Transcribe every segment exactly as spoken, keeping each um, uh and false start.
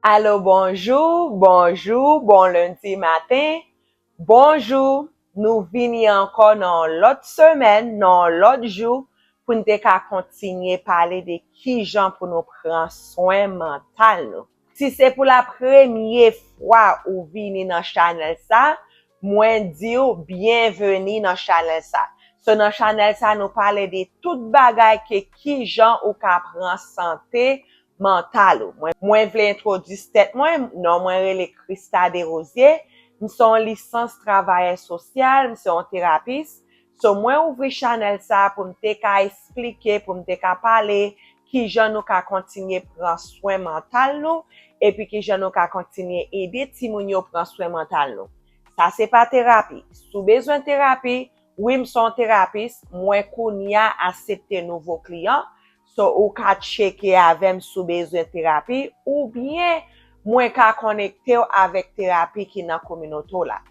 Alo, bonjou, bonjou, bon lendi maten, bonjou. Nou vini ankò nan yon lòt semèn, nan yon lòt jou, pou n te ka kontinye pale de kijan pou nou pran swen mantal nou. Si se pou la premye fwa ou vini nan chanèl sa, mwen di w byenveni nan chanèl sa. So, nan chanèl sa, nou pale de tout bagay ke kijan ou ka pran sante mantal ou. Mwen, mwen vle entwodui tèt mwen. Non mwen rele Christa Desrosiers. M se yon lisans travayè sosyal, m se yon terapis. So, mwen ouvri chanèl sa pou m te ka esplike, pou m te ka pale kijan nou ka kontinye pran swen mantal nou, epi kijan nou ka kontinye ede timoun yo pran swen mantal nou. Sa se pa terapi. Si w bezwen terapi, wi, m se yon terapis, mwen kounye a aksepte nouvo kliyan. So, ou ka tcheke avè m si w bezwen terapi, oubyen mwen ka konekte w avèk terapi ki nan kominote w la.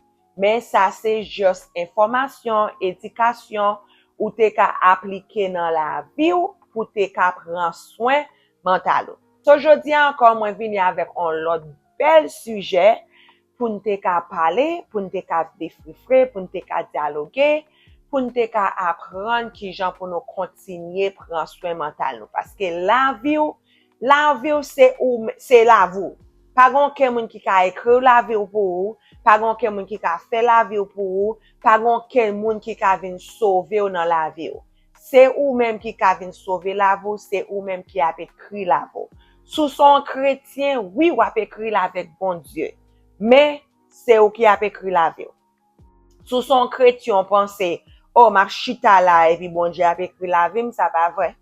Men sa se just enfòmasyon, edikasyon ou te ka aplike nan lavi w pou te ka pran swen mantal ou. So, jodi a ankò, mwen vini avèk yon lòt bèl sijè pou n te ka pale, pou n te ka defrifre, pou n te ka dyaloge, pou n te ka aprann kijan pou nou kontinye pran swen mantal nou. Paske lavi w, lavi w se ou, se lavi w. Pa gen okenn moun ki ka ekri lavi w pou ou, pa gen okenn moun ki ka fè lavi w pou ou, pa gen okenn moun ki ka vin sove w nan lavi w. Se ou menm ki ka vin sove lavi w, se ou menm ki ap ekri lavi w. Si w se yon kretyen, wi, w ap ekri l avèk Bondye. Men, se ou ki ap ekri lavi w. Si w se yon kretyen, w panse, o, m ap chita la epi Bondye ap ekri lavi m, sa pa vre.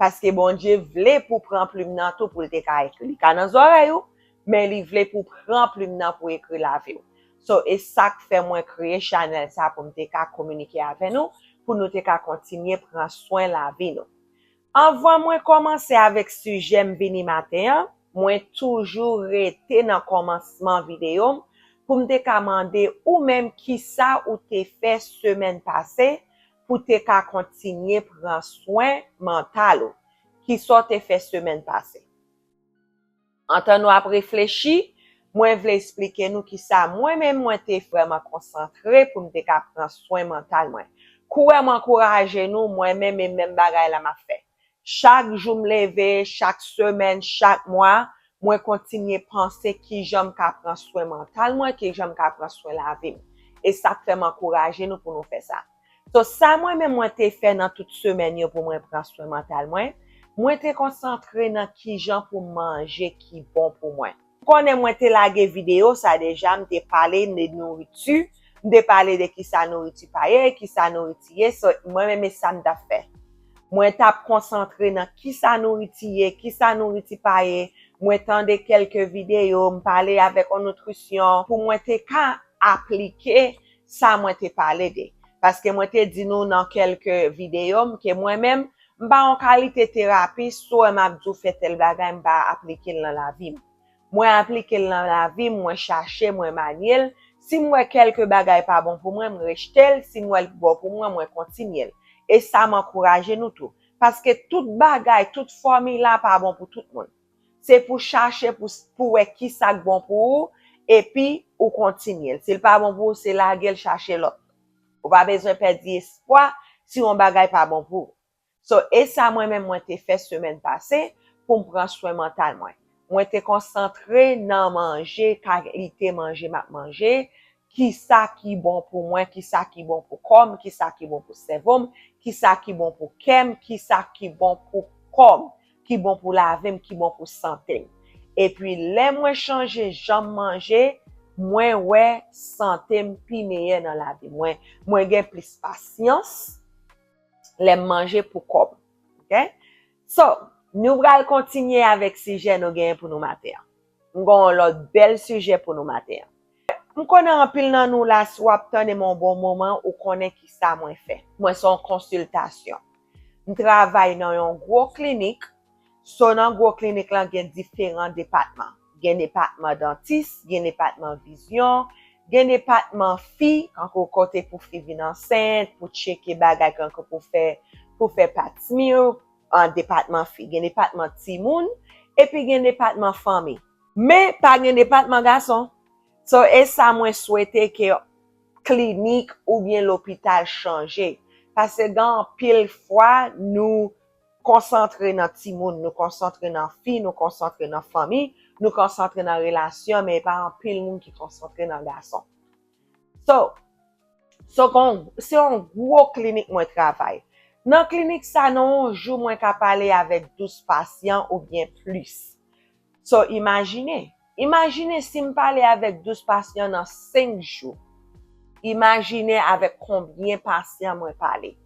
Paske Bondye vle pou pran plim nan tou pou l te ka ekri. Li ka nan zòrèy ou, men li vle pou pran plim nan pou ekri lavi w. So, e sa k fè mwen kreye chanèl sa pou m te ka kominike avè nou, pou nou te ka kontinye pran swen lavi nou. Anvan mwen kòmanse avèk sijè m vini maten an, mwen toujou rete nan kòmansman videyo m pou m te ka mande ou menm kisa ou te fè semèn pase pou te ka kontinye pran swen mantal ou. Kisa w te fè semèn pase? Antan nou ap reflechi, mwen vle esplike nou kisa mwen menm mwen te vrèman konsantre pou m te ka pran swen mantal mwen. Kouwè m ankouraje nou, mwen menm e menm bagay la m ap fè. Chak jou m leve, chak semèn, chak mwa, mwen kontinye panse kijan m ka pran swen mantal mwen, kijan m ka pran swen lavi m. E sa k fè m ankouraje nou pou nou fè sa. So, sa mwen menm mwen te fè nan tout semèn yo pou mwen pran swen mantal mwen, mwen te konsantre nan kijan pou m manje ki bon pou mwen. Ou konnen mwen te lage videyo sa deja, m te pale de nouriti, m te pale de kisa nouriti pa ye, kisa nouriti ye, so, mwen menm e sa m t ap fè. Mwen t ap konsantre nan kisa nouriti ye, kisa nouriti pa ye, mwen tande kèlke videyo, m pale avèk yon nitrisyon pou mwen te ka aplike sa mwen te pale de. Paske mwen te di nou nan kèlke videyo m ke mwen menm, m pa yon kalite terapis, si w wè m ap di w fè tèl bagay, m pa aplike l nan lavi m. Mwen aplike l nan lavi m, mwen chache, mwen manye l. Si m wè kèlke bagay pa bon pou mwen, m rejte l. Si m wè l bon pou mwen, mwen kontinye l. E sa m ankouraje nou tou. Paske tout bagay, tout fòmila pa bon pou tout moun. Se pou chache pou, pou wè kisa k bon pou ou, epi ou kontinye l. Si l pa bon pou ou, se lage l chache lòt. Ou pa bezwen pèdi espwa si yon bagay pa bon pou ou. So, e sa mwen menm mwen te fè semèn pase pou m pran swen mantal mwen. Mwen te konsantre nan manje, kalite manje m ap manje, kisa ki bon pou mwen, kisa ki bon pou kò m, kisa ki bon pou sèvo m, kisa ki bon pou kè m, kisa ki bon pou kò m, ki bon pou lavi m, ki bon pou sante m. Epi lè mwen chanje jan m manje, mwen wè sante m pi meyè nan lavi mwen. Mwen gen plis pasyans lè m manje pou kò m. Ok? So, nou pral kontinye avèk sijè nou genyen pou nou maten an. M gen yon lòt bèl sijè pou nou maten an. M konnen anpil nan nou la, si w ap tande m yon bon moman, ou konnen kisa mwen fè. Mwen se yon konsiltasyon. M travay nan yon gwo klinik. So, nan gwo klinik lan, gen diferan depatman. Gen depatman dantis, gen depatman vizyon, gen depatman fi, kankou kote pou fi vin ansent, pou tcheke bagay, kankou pou fè, pou fè pap smear, an depatman fi. Gen depatman timoun, epi gen depatman fanmi. Men pa gen depatman gason. So, e sa mwen swete ke klinik oubyen lopital chanje. Paske gen anpil fwa nou konsantre nan timoun, nou konsantre nan fi, nou konsantre nan fanmi, nou konsantre nan relasyon, men e pa anpil moun ki konsantre nan gason. So, so kon, se yon gwo klinik mwen travay. Nan klinik sa, nan yon jou, mwen ka pale avèk douz pasyan oubyen plis. So, imajine, imajine si m pale avèk douz pasyan nan senk jou. Imajine avèk konbyen pasyan mwen pale.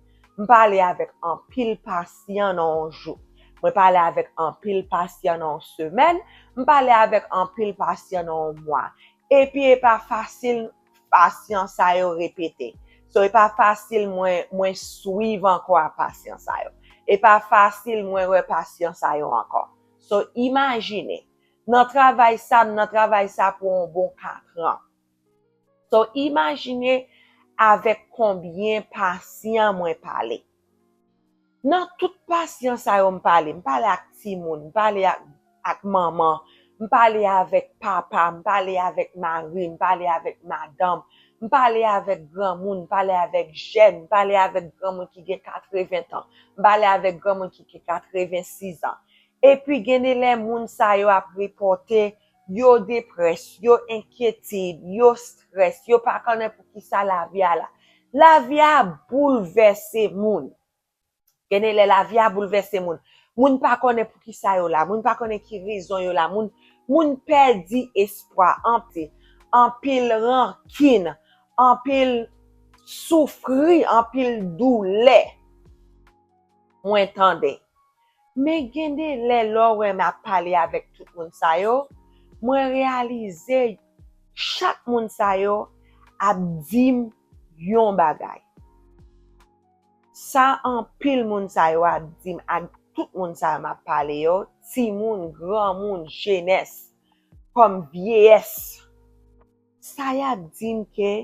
M pale avèk anpil pasyan nan yon jou. Mwen pale avèk anpil pasyan nan yon semèn. M pale avèk anpil pasyan nan yon mwa. Epi e pa fasil pasyan sa yo repete. So, e pa fasil mwen, mwen swiv ankò a pasyan sa yo. E pa fasil mwen wè pasyan sa yo ankò. So, imajine, nan travay sa, m nan travay sa pou yon bon katran. So, imajine avèk konbyen pasyan mwen pale. Nan tout pasyan sa yo m pale, m pale ak timoun, m pale ak, ak manman, m pale avèk papa, m pale avèk mari, m pale avèk madanm, m pale avèk granmoun, m pale avèk jèn, m pale avèk granmoun ki gen katreven tan, m pale avèk granmoun ki gen katrevensis an. Epi gen de lè moun sa yo ap repòte, yo deprès, yo enkyetid, yo strès, yo pa konnen poukisa lavi a la. Lavi a boulvèse moun. Gen de lè lavi a boulvèse moun. Moun pa konnen poukisa yo la, moun pa konnen ki rezon yo la, moun, moun pèdi espwa, anpil, anpil rankin, anpil soufri, anpil doulè. Mwen tande. Men gen de lè, lè w wè m ap pale avèk tout moun sa yo, mwen reyalize chak moun sa yo ap di m yon bagay. Sa anpil moun sa yo ap di m ak tout moun sa yo m ap pale yo, timoun, granmoun, jenès, kòm vyeyès, sa y ap di m ke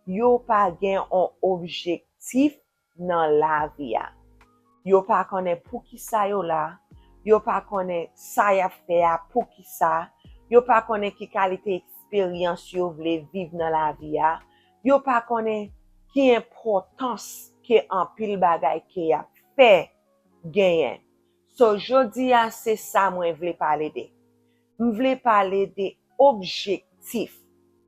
yo pa gen yon objektif nan lavi a. Yo pa konnen poukisa yo la, yo pa konnen sa y ap fè a poukisa, yo pa konnen ki kalite eksperyans yo vle viv nan lavi a, yo pa konnen ki enpòtans ke anpil bagay ke y ap fè genyen. So, jodi a, se sa mwen vle pale de. M vle pale de objektif.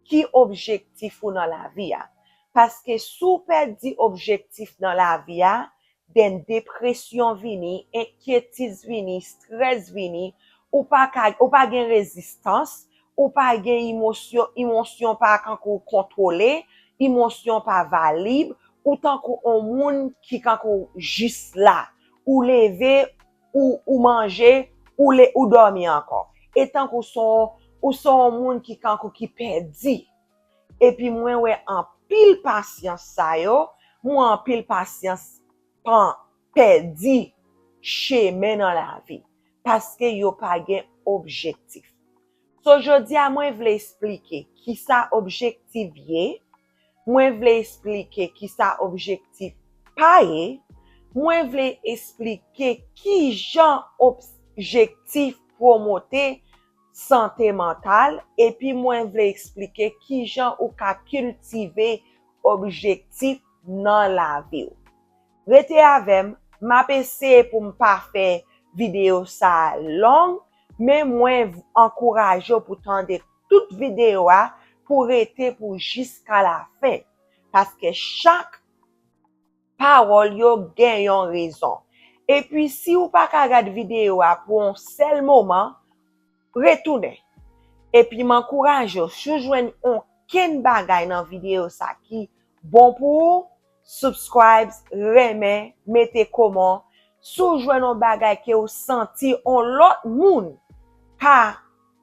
Ki objektif ou nan lavi a? Paske si w pèdi objektif nan lavi a, then depresyon vini, enkyetid vini, strès vini, ou pa ka, ou pa gen rezistans, ou pa gen emosyon, emosyon pa kankou kontwole, emosyon pa valib, ou tankou on moun ki kankou jis la. Ou leve, ou, ou manje, ou le, ou dòmi ankò. E tankou son, ou son moun ki kankou ki pèdi. Epi mwen wè anpil pasyans sa yo, mwen anpil pasyans pan pèdi chemen nan lavi. Paske yo pa gen objektif. So, jodi a, mwen vle esplike kisa objektif ye, mwen vle esplike kisa objektif pa ye, mwen vle esplike kijan objektif pwomote sante mantal, epi mwen vle esplike kijan ou ka kiltive objektif nan lavi w. Rete avè m, m ap eseye pou m pa fè videyo sa a long, men mwen ankouraje w pou tande tout videyo a, pou rete pou jiska lafen. Paske chak pawòl yo gen yon rezon. Epi si w pa ka gad videyo a pou yon sèl moman, retounen. Epi m ankouraje w, si w jwenn onkenn bagay nan videyo sa ki bon pou ou, subscribe, renmen, mete kòman. Si w jwenn yon bagay ke w santi yon lòt moun ka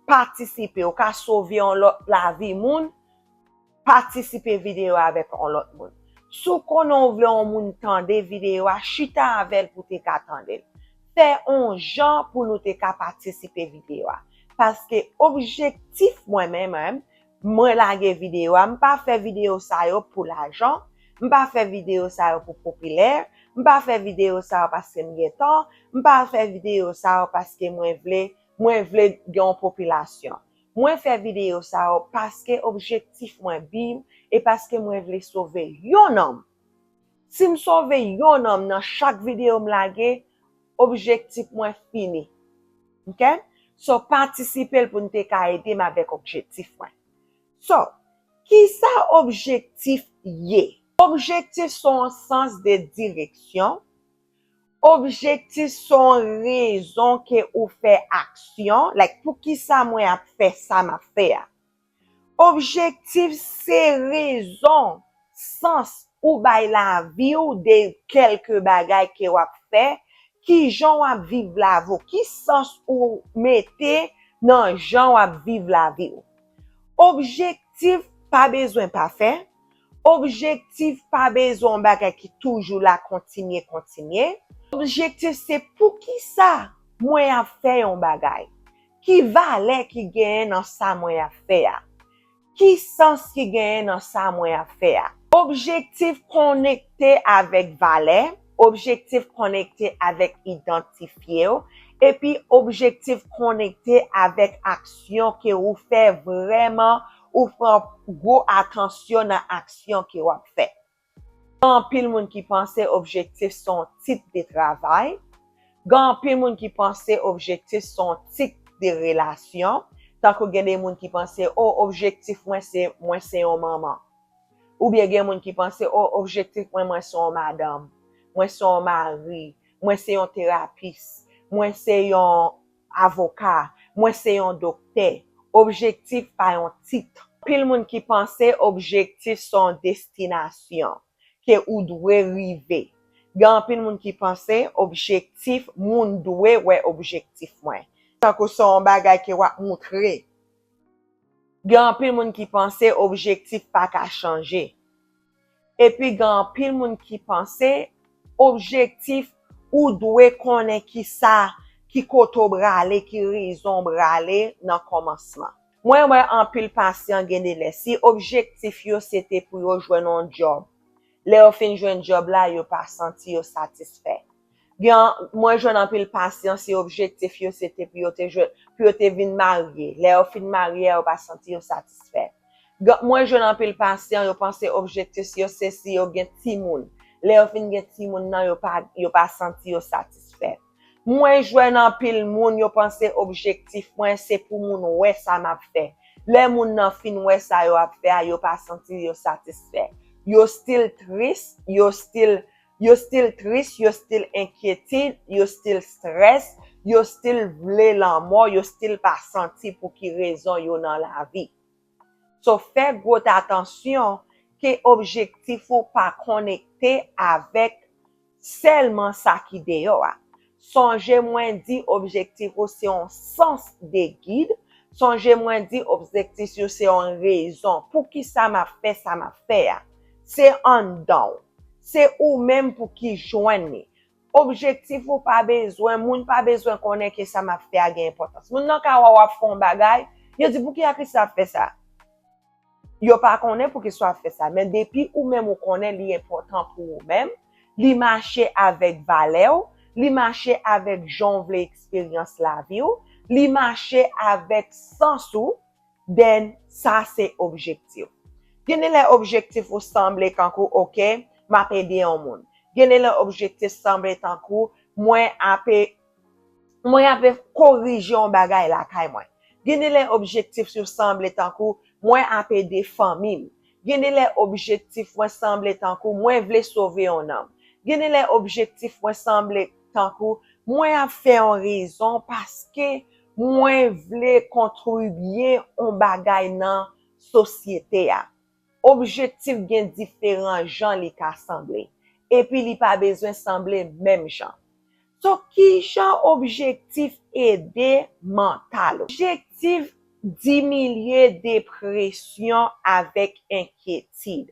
patisipe, ou ka sove yon lòt lavi moun, patisipe videyo a avèk yon lòt moun. Si w konnen w vle yon moun tande videyo a, chita avè l pou te ka tande l. Fè yon jan pou nou te ka patisipe videyo a. Paske objektif mwen menm, mwen, mwen lage videyo a, m pa fè videyo sa yo pou lajan, m pa fè videyo sa yo pou popilè, m pa fè videyo sa yo paske m gen tan, m pa fè videyo sa yo paske mwen vle, mwen vle gen yon popilasyon. Mwen fè videyo sa yo paske objektif mwen bib e paske mwen vle sove yon nanm. Si m sove yon nanm nan chak videyo m lage, objektif mwen fini. Ok? So, patisipe l pou n te ka ede m avèk objektif mwen. So, kisa objektif ye? Objektif se yon sans de direksyon. Objektif se yon rezon ke ou fè aksyon. Like, poukisa mwen ap fè sa m ap fè a? Objektif se rezon, sans ou bay lavi w de kèlke bagay ke w ap fè, kijan w ap viv lavi w, ki sans ou mete nan jan w ap viv lavi w. Objektif pa bezwen pafè. Objektif pa bezwen yon bagay ki toujou la, kontinye, kontinye. Objektif se poukisa mwen ap fè yon bagay. Ki valè ki genyen nan sa mwen ap fè a? Ki sans ki genyen nan sa mwen ap fè a? Objektif konekte avèk valè, objektif konekte avèk idantifye w, epi objektif konekte avèk aksyon ke ou fè vrèman, ou pran gwo atansyon nan aksyon ke w ap fè. Gen anpil moun ki panse objektif se yon tit de travay. Gen anpil moun ki panse objektif se yon tit de relasyon. Tankou gen de moun ki panse, o, objektif mwen se, mwen se yon manman. Oubyen gen moun ki panse, o, objektif mwen, mwen se yon madanm, mwen se yon mari, mwen se yon terapis, mwen se yon avoka, mwen se yon doktè. Objektif pa yon tit. Anpil moun ki panse objektif se yon destinasyon ke ou dwe rive. Gen anpil moun ki panse objektif, moun dwe wè objektif mwen. Tankou se yon bagay ke w ap moutre. Gen anpil moun ki panse objektif pa ka chanje. Epi gen anpil moun ki panse objektif, ou dwe konnen kisa, ki kote w prale, ki rezon w prale nan kòmansman. Mwen wè anpil pasyan gen de lè, si objektif yo se te pou yo jwenn yon djòb, lè yo fin jwenn djòb la, yo pa santi yo satisfè. Gen, mwen jwenn anpil pasyan, si objektif yo se te pou yo te jwenn, pou yo te vin marye. Lè yo fin marye a, yo pa santi yo satisfè. Gen, mwen jwenn anpil pasyan, yo panse objektif yo se si yo gen timoun. Lè yo fin gen timoun nan, yo pa, yo pa santi yo satisfè. Mwen jwenn anpil moun, yo panse objektif mwen se pou moun wè sa m ap fè. Lè moun nan fin wè sa yo ap fè a, yo pa santi yo satisfè. Yo still tris, yo still, yo still tris, yo still enkyetid, yo still stress, yo still vle lanmò, yo still pa santi pou ki rezon yo nan lavi. So, fè gwo atansyon ke objektif ou pa konekte avèk sèlman sa ki deyò a. Sonje mwen di objektif ou se yon sans de gid. Sonje mwen di objektif ou se yon rezon. Poukisa m ap fè sa m ap fè a? Se anndan w. Se ou menm pou ki jwenn li. Objektif ou pa bezwen, moun pa bezwen konnen ke sa m ap fè a gen enpòtans. Moun nan ka wè w ap fè yon bagay, yo di, "Poukisa Christie ap fè sa?" Yo pa konnen poukisa w ap fè sa, men depi ou menm ou konnen li enpòtan pou ou menm, li mache avèk valè w, li mache avèk jan w vle eksperyans lavi w, li mache avèk sans ou, then sa se objektif. Gen de lè objektif ou sanble tankou, oke, m ap ede yon moun. Gen de lè objektif sanble tankou mwen ape, mwen ape korije yon bagay lakay mwen. Gen de lè objektif yo sanble tankou mwen ape ede fanmi m. Gen de lè objektif mwen sanble tankou mwen vle sove yon nanm. Gen de lè objektif mwen sanble tankou mwen ap fè yon rezon paske mwen vle kontribye yon bagay nan sosyete a. Objektif gen diferan jan li ka sanble, epi li pa bezwen sanble menm jan. So, kijan objektif ede mantal ou? Objektif diminye depresyon avèk enkyetid.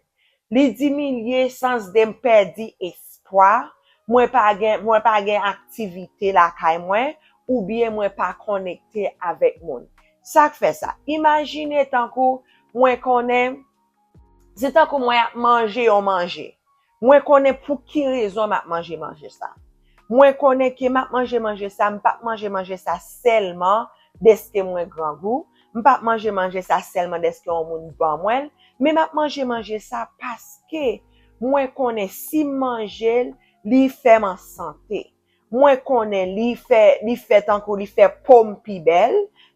Li diminye sans de m pèdi espwa, mwen pa gen, mwen pa gen aktivite lakay mwen, oubyen mwen pa konekte avèk moun. Sa k fè sa? Imajine tankou mwen konnen, se tankou mwen ap manje yon manje. Mwen konnen pou ki rezon m ap manje manje sa. Mwen konnen ke m ap manje manje sa, m p ap manje manje sa sèlman dèske mwen grangou. M p ap manje manje sa sèlman dèske yon moun ban mwen l, men m ap manje manje sa paske mwen konnen si m manje l, li fè m an sante. Mwen konnen li fè, li fè tankou li fè po m pi bèl,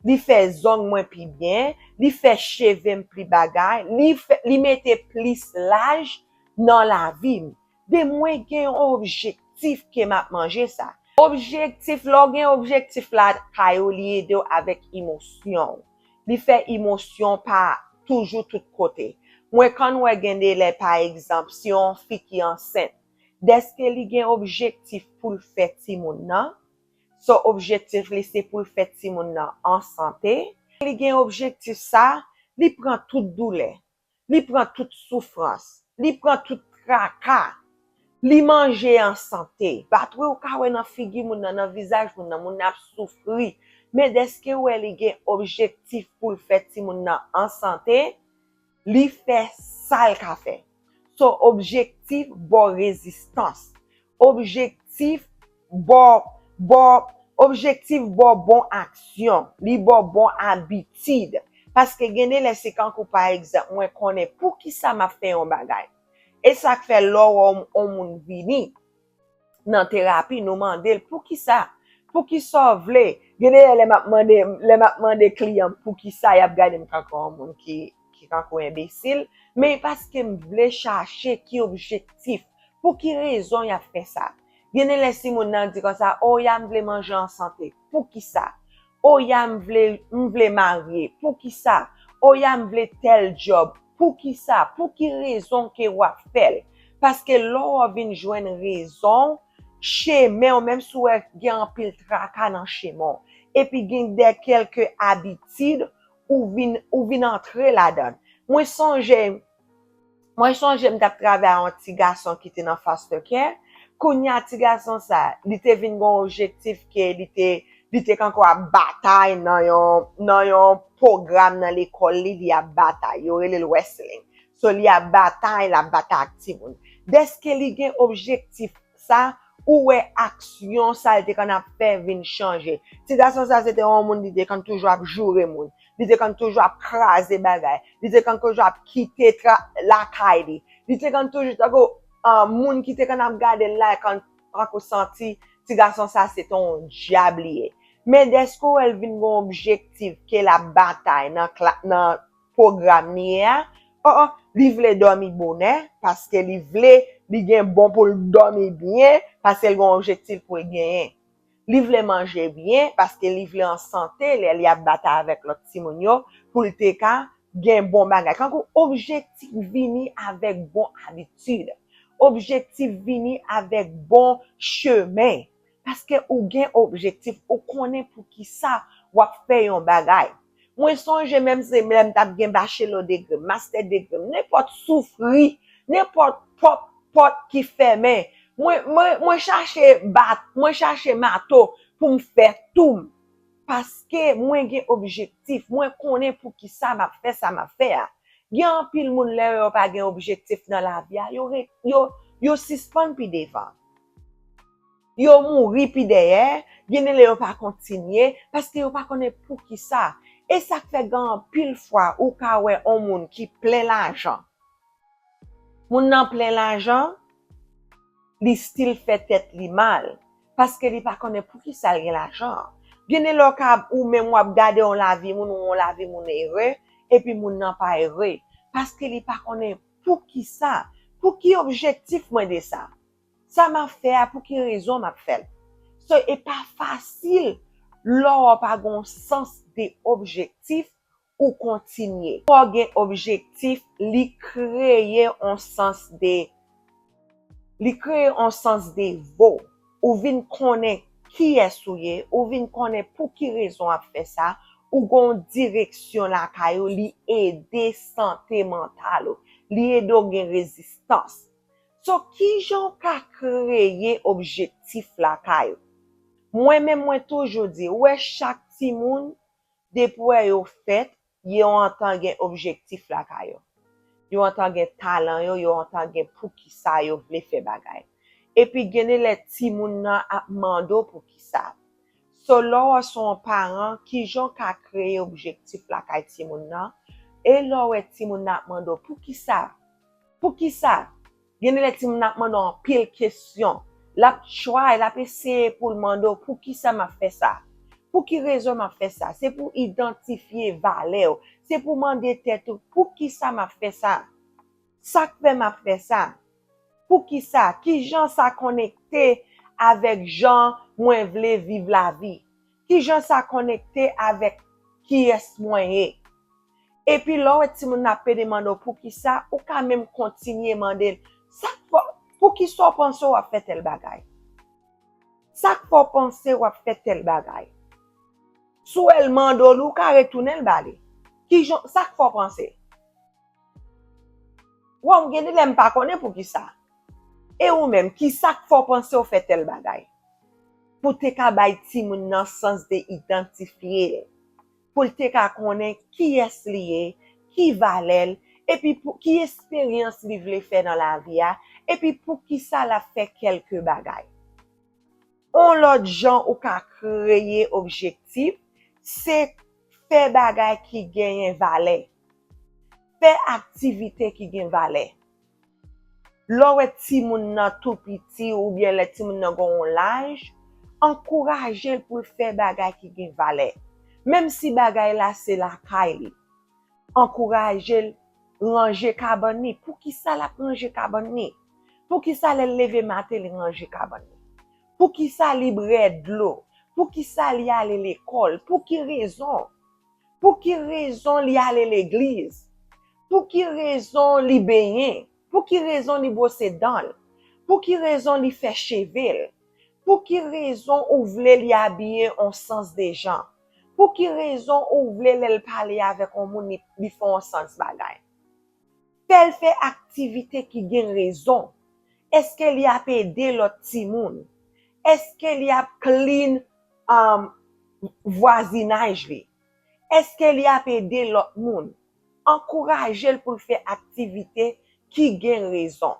li fè zong mwen pi byen, li fè cheve m pli bagay, li fè, li mete plis laj nan lavi m. De mwen gen yon objektif ke m ap manje sa. Objektif, lè w gen objektif lakay ou, li ede w avèk emosyon w. Li fè emosyon pa toujou tout kote. Mwen konn wè gen de lè, pa egzanp, si yon fi ki ansent, dèske li gen objektif pou l fè timoun nan, so objektif li se pou l fè timoun nan an sante, li gen objektif sa, li pran tout doulè, li pran tout soufrans, li pran tout traka, li manje an sante. Batwè ou ka wè nan figi moun nan, nan vizaj moun nan, moun nan ap soufri. Men dèske w wè li gen objektif pou l fè timoun nan an sante, li fè sa l ka fè. So, objektif ba w rezistans. Objektif ba w, ba w, objektif ba w bon aksyon. Li ba w bon abitid. Paske gen de lè se kankou, pa egzanp, mwen konnen poukisa m ap fè yon bagay. E sa k fè lè w wè yon, yon moun vini nan terapi, nou mande l, "Poukisa? Poukisa w vle?" Gen de lè, lè m ap mande, lè m ap mande kliyan m poukisa, y ap gade m kankou yon moun ki, ki kankou enbesil, men e paske m vle chache ki objektif, pou ki rezon y ap fè sa. Gen de lè si moun nan di konsa, "O ya, m vle manje an sante." Poukisa? "O ya, m vle, m vle marye." Poukisa? "O ya, m vle tèl djòb." Poukisa? Pou ki rezon ke w ap fè l? Paske lè w vin jwenn rezon, chemen w, menm si w wè gen anpil traka nan chemen w, epi gen de kèlke abitid, ou vin, ou vin antre ladan l. Mwen sonje, mwen sonje m t ap travay ak yon ti gason ki te nan foster care. Kounye a, ti gason sa, li te vin gen yon objektif ke li te, li te kankou ap batay nan yon, nan yon pwogram nan lekòl li, li ap batay. Yo rele l wrestling. So, li ap batay, l ap batay ak timoun. Dèske li gen objektif sa, ou wè aksyon sa l te konn ap fè vin chanje. Ti gason sa, se te yon moun, li te konn toujou ap joure moun. Li te konn toujou ap kraze bagay. Li te konn toujou ap kite tra-, lakay li. Li te konn toujou, tankou, ah, moun ki te konn ap gade l la, konn, tankou santi ti gason sa, se te yon dyab li ye. Men dèske w wè l vin gen yon objektif ke l ap batay nan kla-, nan pwogram li ye a, o, o, li vle dòmi bonè, paske li vle, li gen bon pou l dòmi byen, paske l gen yon objektif pou l genyen. Li vle manje byen, paske li vle an sante lè li ap batay avèk lòt timoun yo, pou l te ka gen bon bagay. Kankou objektif vini avèk bon abitid. Objektif vini avèk bon chemen. Paske ou gen objektif, ou konnen poukisa w ap fè yon bagay. Mwen sonje menm se lè m t ap gen bachelò degre m, mastè degre m, nenpòt soufri, nenpòt pòt, pòt ki fèmen, mwen, mwen, mwen chache bat, mwen chache mato pou m fè tou m. Paske mwen gen objektif, mwen konnen poukisa m ap fè sa m ap fè a. Gen anpil moun lè yo pa gen objektif nan lavi a, yo re-, yo, yo sispann pi devan. Yo mouri pi dèyè, gen de lè yo pa kontinye, paske yo pa konnen poukisa. E sa k fè gen anpil fwa ou ka wè yon moun ki plen lajan. Moun nan plen lajan, li still fè tèt li mal, paske li pa konnen poukisa l gen lajan an. Gen de lè w ka, ou menm w ap gade yon lavi moun, ou yon lavi moun ere, epi moun nan pa ere, paske li pa konnen poukisa, pou ki objektif mwen de sa. Sa m ap fè a, pou ki rezon m ap fè l? So, e pa fasil lè w pa gen yon sans de objektif ou kontinye. Fò w gen objektif, li kreye yon sans de, li kreye yon sans de vo. Ou vin konnen kiyès ou ye, ou vin konnen pou ki rezon w ap fè sa, ou gen yon direksyon lakay ou, li ede sante mantal ou, li ede w gen rezistans. So, kijan w ka kreye objektif lakay ou? Mwen menm, mwen toujou di, ou wè chak timoun, depi w wè yo fèt, yo antan gen objektif lakay yo. Yo antan gen talan yo, yo antan gen poukisa yo vle fè bagay. Epi gen de lè timoun nan ap mande w poukisa. So, lè w wè se yon paran, kijan w ka kreye objektif lakay timoun nan? E lè w wè timoun nan ap mande w, "Poukisa? Poukisa?" Gen de lè timoun nan ap mande w anpil kesyon. L ap try, l ap eseye pou l mande w, "Poukisa m ap fè sa? Pou ki rezon m ap fè sa?" Se pou idantifye valè w. Se pou mande tèt ou, "Poukisa m ap fè sa? Sa k fè m ap fè sa? Poukisa? Kijan sa konekte avèk jan mwen vle viv lavi? Kijan sa konekte avèk kiyès mwen ye?" Epi lè w wè timoun nan ap pede mande w poukisa, ou ka menm kontinye mande l, "Sa k fè, poukisa w panse w ap fè tèl bagay? Sa k fè w panse w ap fè tèl bagay?" Si w wè l mande w li, ou ka retounen l ba li. "Kijan, sa k fè w panse?" Waw, gen de lè m pa konnen poukisa. E ou menm, kisa k fè w panse w fè tèl bagay? Pou te ka bay timoun nan sans de idantifye l. Pou l te ka konnen kiyès li ye, ki valè l, epi pou, ki esperyans li vle fè nan lavi a, epi poukisa l ap fè kèlke bagay. Yon lòt jan ou ka kreye objektif, se fè bagay ki genyen valè. Fè aktivite ki gen valè. Lè w wè timoun nan tou piti oubyen lè timoun nan gen yon laj, ankouraje l pou l fè bagay ki gen valè. Menm si bagay la se lakay li, ankouraje l ranje kabann li. Poukisa l ap ranje kabann li? Poukisa lè l leve maten li ranje kabann li? Poukisa li bwè dlo? Poukisa li ale lekòl? Pou ki rezon? Pou ki rezon li ale legliz? Pou ki rezon li benyen? Pou ki rezon li bwose dan l? Pou ki rezon li fè cheve l? Pou ki rezon ou vle li abiye yon sans de jan? Pou ki rezon ou vle lè l pale avèk yon moun li, li fè yon sans bagay? Fè l fè aktivite ki gen rezon. Èske li ap ede lòt timoun? Èske li ap clean, um, vwazinaj li? Èske li ap ede lòt moun? Ankouraje l pou l fè aktivite ki gen rezon.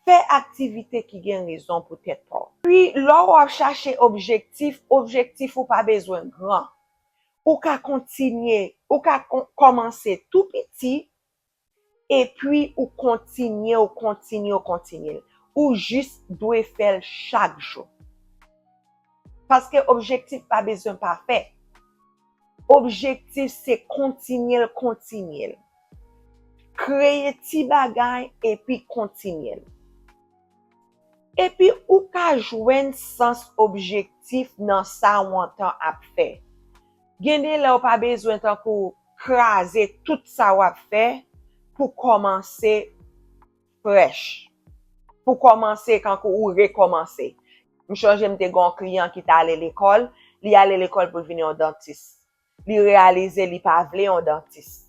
Fè aktivite ki gen rezon pou tèt pa w. Pi, lè w ap chache objektif, objektif ou pa bezwen gran. Ou ka kontinye, ou ka kon-, kòmanse tou piti, epi ou kontinye, ou kontinye, ou kontinye l. Ou jis dwe fè l chak jou. Paske objektif pa bezwen pafè. Objektif se kontinye l, kontinye l. Kreye ti bagay epi kontinye l. Epi ou ka jwenn sans objektif nan sa w antan ap fè. Gen de lè w pa bezwen tankou kraze tout sa w ap fè pou kòmanse frèch. Pou kòmanse kankou ou rekòmanse. M chonje m te gen yon kliyan ki t ale lekòl, li ale lekòl pou l vin yon dantis. Li reyalize li pa vle yon dantis.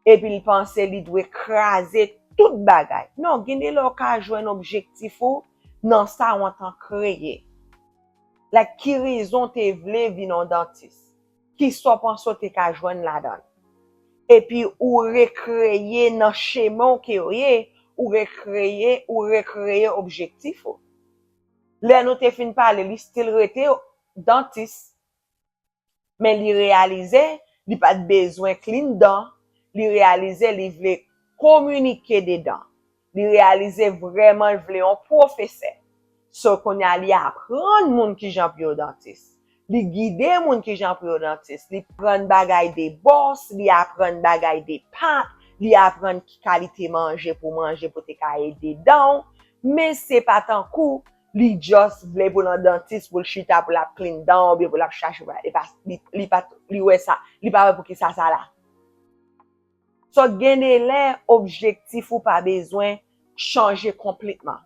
Epi l panse li dwe kraze tout bagay. Non, gen de lè w ka jwenn objektif ou nan sa w antan kreye. Like, ki rezon w te vle vin yon dantis? Kisa w panse w te ka jwenn ladan l? Epi ou rekreye nan chemen w ke yo ye, ou rekreye, ou rekreye objektif ou. Lè nou te fin pale, li still rete dantis. Men li reyalize li pa t bezwen clean dan, li reyalize li vle kominike de dan. Li reyalize vrèman l vle yon pwofesè. So, kounye a, li aprann moun kijan pou yo dantis. Li gide moun kijan pou yo dantis. Li aprann bagay de bwòs, li aprann bagay de pat, li aprann ki kalite manje pou manje pou te ka ede dan w. Men se pa tankou li just vle pou l nan dantis, pou l chita, pou l ap clean dan, oubyen pou l ap chache, e pa, li, li pa, li wè sa, li pa wè poukisa sa la. So, gen de lè, objektif ou pa bezwen chanje konplètman.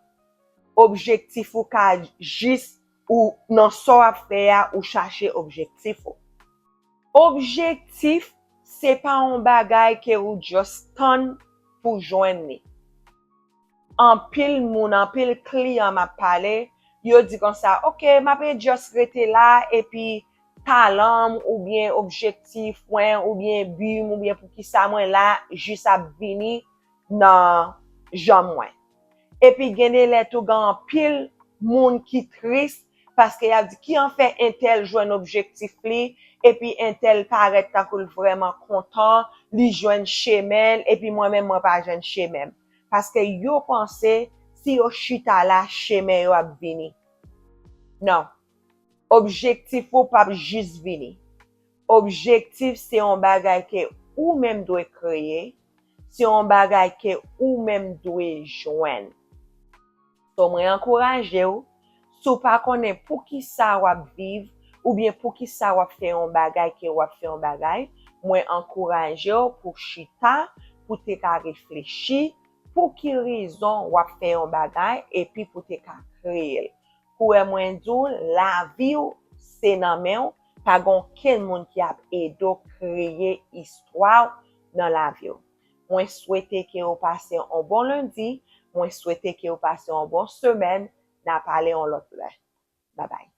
Objektif ou ka jis, ou nan sa w ap fè a, ou chache objektif ou. Objektif, se pa yon bagay ke ou just tann pou jwenn li. Anpil moun, anpil kliyan m ap pale, yo di konsa, "Ok, m ap just rete la, epi talan m, oubyen objektif mwen, oubyen bi m, oubyen poukisa mwen la, jis ap vini nan janm mwen." Epi gen de lè tou, gen anpil moun ki tris Paske y ap di, "Ki an fè entèl jwenn objektif li, epi entèl parèt tankou l vrèman kontan, li jwenn chemen l, epi mwen menm, mwen pa jwenn chemen m." Paske yo panse, si yo chita la, chemen yo ap vini. Non. Objektif ou p ap jis vini. Objektif se yon bagay ke ou menm dwe kreye, se yon bagay ke ou menm dwe jwenn. So, mwen ankouraje w, si w pa konnen poukisa w ap viv, oubyen poukisa w ap fè yon bagay ke w ap fè yon bagay, mwen ankouraje w pou w chita, pou w te ka reflechi, pou ki rezon w ap fè yon bagay, epi pou w te ka kreye l. Kouwè mwen di w, lavi w se nan men w, pa gen okenn moun ki ap ede w kreye istwa w nan lavi w. Mwen swete ke w pase yon bon lendi, mwen swete ke w pase yon bon semèn, n a pale yon lòt lè. Babay.